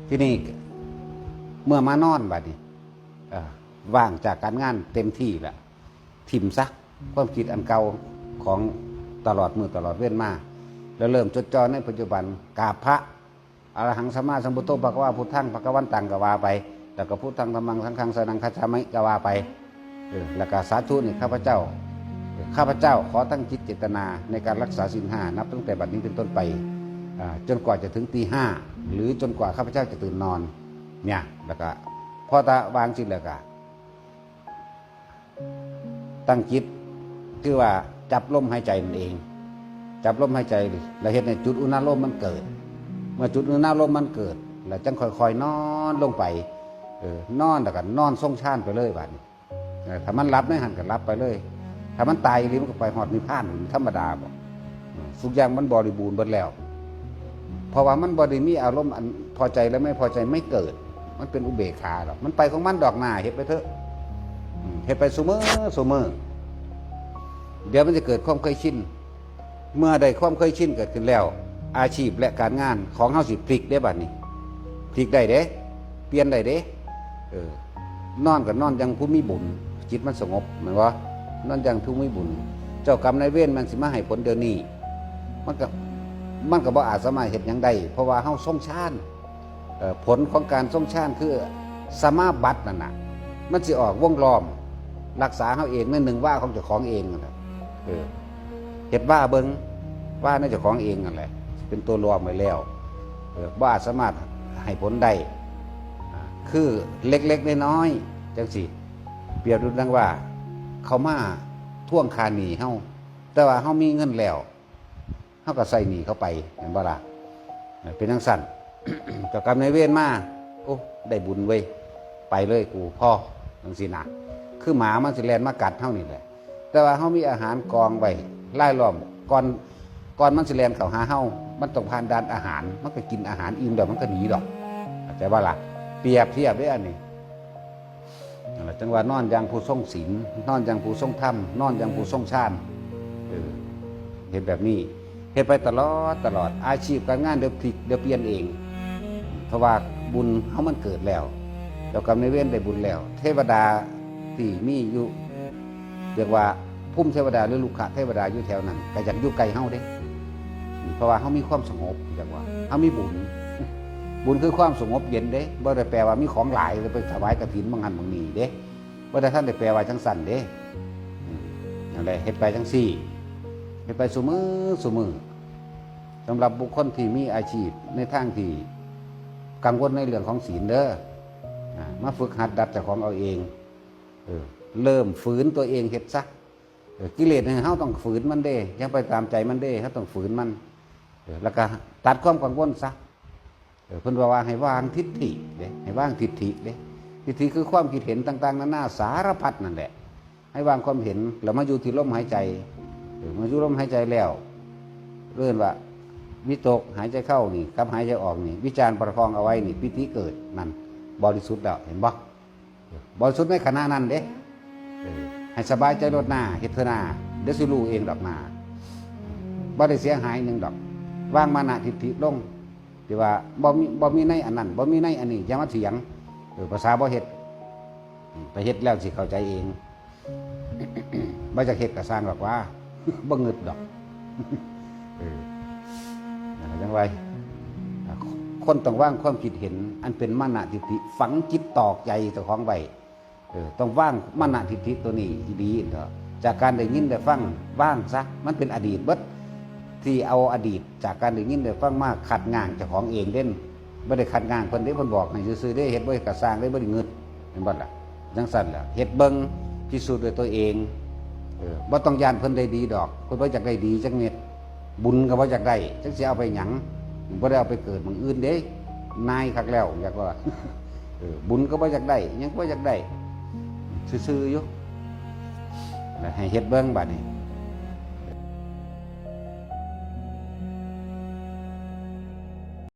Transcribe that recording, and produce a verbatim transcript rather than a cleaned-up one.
ทีนี้เมื่อมานอนบัดนี้ เอ่อ ว่างจากการงานเต็มที่แล้ว ถิ่มซะความคิดอันเก่าของตลอดมื้อตลอดเวรมา แล้วเริ่มจดจ่อในปัจจุบัน กราบพระ อรหังสัมมาสัมพุทโธ ภะคะวา พุทธัง ภะคะวันตัง ก็ว่าไป แล้วก็ พุทธัง ธัมมัง สังฆัง สรณัง คัจฉามิ ก็ว่าไป เออ แล้วก็ สาธุ นี่ ข้าพเจ้า ข้าพเจ้าขอตั้งจิตเจตนาในการรักษาศีลห้า นับตั้งแต่บัดนี้เป็นต้นไป อ่า จนกว่าจะถึงตีห้า หรือจนกว่าข้าพเจ้าจะตื่นนอน เนี่ย แล้วก็ พอตะวางจิตแล้วก็ ตั้งจิต คือว่าจับลมหายใจนั่นเอง จับลมหายใจ แล้วเฮ็ดให้จุดอุณาโลมมันเกิด เมื่อจุดอุณาโลมมันเกิด แล้วจังค่อยๆนอนลงไป เออ นอนแล้วก็นอนทรงฌานไปเลยบัดนี้ เออ ถ้ามันหลับในหั่นก็หลับไปเลย ถ้ามันตายอีหลีมันก็ไปฮอดนิพพานธรรมดาบ่ เออ ทุกอย่างมันบริบูรณ์เบิดแล้ว เพราะว่ามันบ่ได้มีอารมณ์อันพอใจและไม่พอใจไม่เกิด มันเป็นอุเบกขาดอก มันไปของมันดอกหน้า เฮ็ดไปเถอะ อืม เฮ็ดไปซุมื้อซุมื้อ เดี๋ยวมันจะเกิดความเคยชิน เมื่อได้ความเคยชินเกิดขึ้นแล้ว อาชีพและการงานของเฮาสิพลิกเด้บัดนี้ พลิกได้เด้ เปลี่ยนได้เด้ เออ นอนก็นอนอย่างผู้มีบุญ จิตมันสงบ แม่นบ่ นอนอย่างผู้มีบุญ เจ้ากรรมนายเวรมันสิมาให้ผลเดี๋ยวนี้ มันก็ มันก็บ่อาจสามารถเฮ็ดหยังได้ เพราะว่าเฮาทรงฌาน เอ่อ ผลของการทรงฌานคือสมาบัตินั่นน่ะ มันสิออกวงล้อม รักษาเฮาเองในหนึ่งวาของเจ้าของเองนั่นแหละ เออ เฮ็ดวาเบิ่ง วาในเจ้าของเองนั่นแหละ เป็นตัวล้อมไว้แล้ว เออ บ่อาจสามารถให้ผลได้ อ่า คือเล็กๆน้อยๆจังซี่ เปรียบดูดังว่า เขามาทวงค่าหนี้เฮา แต่ว่าเฮามีเงินแล้ว เฮาก็ใส่หนี้เขาไป แม่นบ่ล่ะ เออ เป็นจังซั่น เจ้ากรรมนายเวรมา โอ้ ได้บุญเว้ย ไปเลยกู พอ จังซี่นะ คือหมามันสิแล่นมากัดเฮานี่แหละ แต่ว่าเฮามีอาหารกองไว้รายล้อม ก่อน ก่อนมันสิแล่นเข้าหาเฮา มันต้องผ่านด่านอาหาร มันก็กินอาหารอิ่มแล้วมันก็หนีดอก เข้าใจบ่ล่ะ เปรียบเทียบเด้อันนี้ นั่นแหละ จังว่านอนอย่างผู้ทรงศีล นอนอย่างผู้ทรงธรรม นอนอย่างผู้ทรงฌาน เออ เฮ็ดแบบนี้ เฮ็ดไปตลอด ตลอด อาชีพการงานเดี๋ยวพลิก เดี๋ยวเปลี่ยนเอง เพราะว่าบุญเฮามันเกิดแล้ว เจ้ากรรมนายเวรได้บุญแล้ว เทวดาที่มีอยู่ เรียกว่าภูมิเทวดาหรือลูกขเทวดาอยู่แถวนั้น ก็อยากอยู่ใกล้เฮาเด้ เพราะว่าเฮามีความสงบ เรียกว่าเฮามีบุญ บุญคือความสงบเย็นเด้ บ่ได้แปลว่ามีของหลาย แล้วไปถวายกฐินบางหันบางนี่เด้ บ่ได้ทันได้แปลว่าจังซั่นเด้ อืม นั่นแหละ เฮ็ดไปจังซี่ เฮ็ดไปซุมื้อซุมื้อ สำหรับบุคคลที่มีอาชีพในทางที่กังวลในเรื่องของศีลเด้อ อ่า มาฝึกหัดดัดเจ้าของเอาเอง เออ เริ่มฝืนตัวเองเฮ็ดซะ เออ กิเลสเนี่ยเฮาต้องฝืนมันเด้ อย่าไปตามใจมันเด้ เฮาต้องฝืนมัน เออ แล้วก็ตัดความกังวลซะ เออ เพิ่นว่า ว่าให้วางทิฏฐิเด้ ให้วางทิฏฐิเด้ ทิฏฐิคือความคิดเห็นต่างๆนานาสารพัดนั่นแหละ ให้วางความเห็น แล้วมาอยู่ที่ลมหายใจ เออ มาอยู่ลมหายใจแล้ว เรียกว่า วิตกหายใจเข้านี่ กับหายใจออกนี่ วิจารณ์ประคองเอาไว้นี่ ปีติเกิดนั่น บริสุทธิ์แล้ว เห็นบ่ บริสุทธิ์ในขณะนั้นเด้ เออ ให้สบายใจโลดหน้า เฮ็ดเถอะหน้า เดี๋ยวสิรู้เองดอกหน้า บ่ได้เสียหายหยังดอก วางมานะทิฏฐิลง ที่ว่าบ่มี บ่มีในอันนั้น บ่มีในอันนี้ อย่ามาเถียง เออ ภาษาบ่เฮ็ด อืม ไปเฮ็ดแล้วสิเข้าใจเอง บ่อยากเฮ็ดก็ซ่างดอกว่า บ่งึดดอก เออ นั่นแหละจังว่า คนต้องวางความคิดเห็นอันเป็นมานะทิฏฐิฝังจิตตอกใจเจ้าของไว้ เออ ต้องวางมานะทิฏฐิตัวนี้ดีๆเถอะ จากการได้ยินได้ฟัง วางซะ มันเป็นอดีตเบิด ที่เอาอดีตจากการได้ยินได้ฟังมาขัดง้างเจ้าของเองเด้น บ่ได้ขัดง้างเพิ่นเด้ เพิ่นบอกให้ซื่อๆเด้ เฮ็ดบ่เฮ็ดก็ซ่างเด้ บ่ได้งึด เห็นบ่ล่ะ จังซั่นล่ะ เฮ็ดเบิ่ง พิสูจน์ด้วยตัวเอง เออ บ่ต้องย้านเพิ่นได้ดีดอก เพิ่นบ่อยากได้ดีจักเม็ด บุญก็บ่อยากได้ จักสิเอาไปหยัง บ่ได้เอาไปเกิดหม่องอื่นเด้ นายคักแล้ว อยากว่า เออ บุญก็บ่อยากได้ หยังก็บ่อยากได้ ซื่อๆอยู่ แล้วให้เฮ็ดเบิ่งบัดนี้